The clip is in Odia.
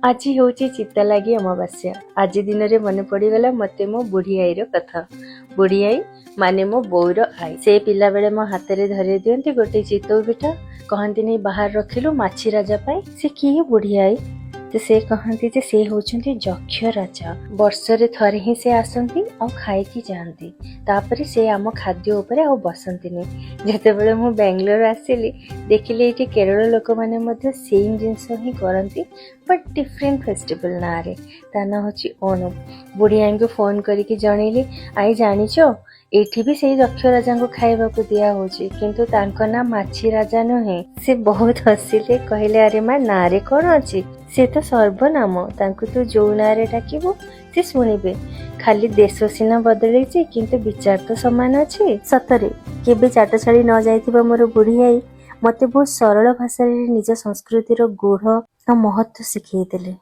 ଆଜି ହେଉଛି ଚିତାଲାଗି ଅମାବାସ୍ୟା। ଆଜି ଦିନରେ ମନେ ପଡ଼ିଗଲା ମୋତେ ମୋ ବୁଢ଼ୀ ଆଈର କଥା। ବୁଢ଼ୀ ଆଈ ମାନେ ମୋ ବୋଉର ଆଈ। ସେ ପିଲାବେଳେ ମୋ ହାତରେ ଧରେଇ ଦିଅନ୍ତି ଗୋଟେ ଚିତଉ ପିଠା। କହନ୍ତିନି, ବାହାରେ ରଖିଲୁ ମାଛି ରାଜା ପାଇଁ। ସେ କିଏ ବୁଢ଼ୀ ଆଈ? ତ ସେ କହନ୍ତି ଯେ ସେ ହେଉଛନ୍ତି ଯକ୍ଷ ରାଜା। ବର୍ଷରେ ଥରେ ହିଁ ସେ ଆସନ୍ତି ଆଉ ଖାଇକି ଯାଆନ୍ତି। ତାପରେ ସେ ଆମ ଖାଦ୍ୟ ଉପରେ ଆଉ ବସନ୍ତିନି। ଯେତେବେଳେ ମୁଁ ବାଙ୍ଗାଲୋର ଆସିଲି, ଦେଖିଲି ଏଇଠି କେରଳ ଲୋକମାନେ ମଧ୍ୟ ସେମ୍ ଜିନିଷ ହିଁ କରନ୍ତି, ବଟ୍ ଡିଫରେଣ୍ଟ ଫେଷ୍ଟିଭାଲ ନାଁରେ। ତା ନାଁ ହେଉଛି ଓଣମ୍। ବୁଢ଼ୀ ଆଈଙ୍କୁ ଫୋନ୍ କରିକି ଜଣେଇଲି, "ଆଈ, ଜାଣିଛ, ଏଇଠି ବି ସେଇ ଯକ୍ଷ ରାଜାଙ୍କୁ ଖାଇବାକୁ ଦିଆହଉଛି, କିନ୍ତୁ ତାଙ୍କ ନାଁ ମାଛି ରାଜା ନୁହେଁ।" ସେ ବହୁତ ହସିଲେ। କହିଲେ, "ଆରେ ମା, ନାଁରେ କ'ଣ ଅଛି? ସେ ତ ସର୍ବନାମ। ତାଙ୍କୁ ତୁ ଯୋଉ ନାଁରେ ଡାକିବୁ, ସେ ଶୁଣିବେ। ଖାଲି ଦେଶ ସିନା ବଦଳିଛି, କିନ୍ତୁ ବିଚାର ତ ସମାନ ଅଛି।" ସତରେ, କେବେ ଚାଟଶାଳୀ ନ ଯାଇଥିବା ମୋର ବୁଢ଼ୀ ଆଈ ମୋତେ ବହୁତ ସରଳ ଭାଷାରେ ନିଜ ସଂସ୍କୃତିର ଗୂଢ଼ ଆଉ ମହତ୍ଵ ଶିଖେଇ ଦେଲେ।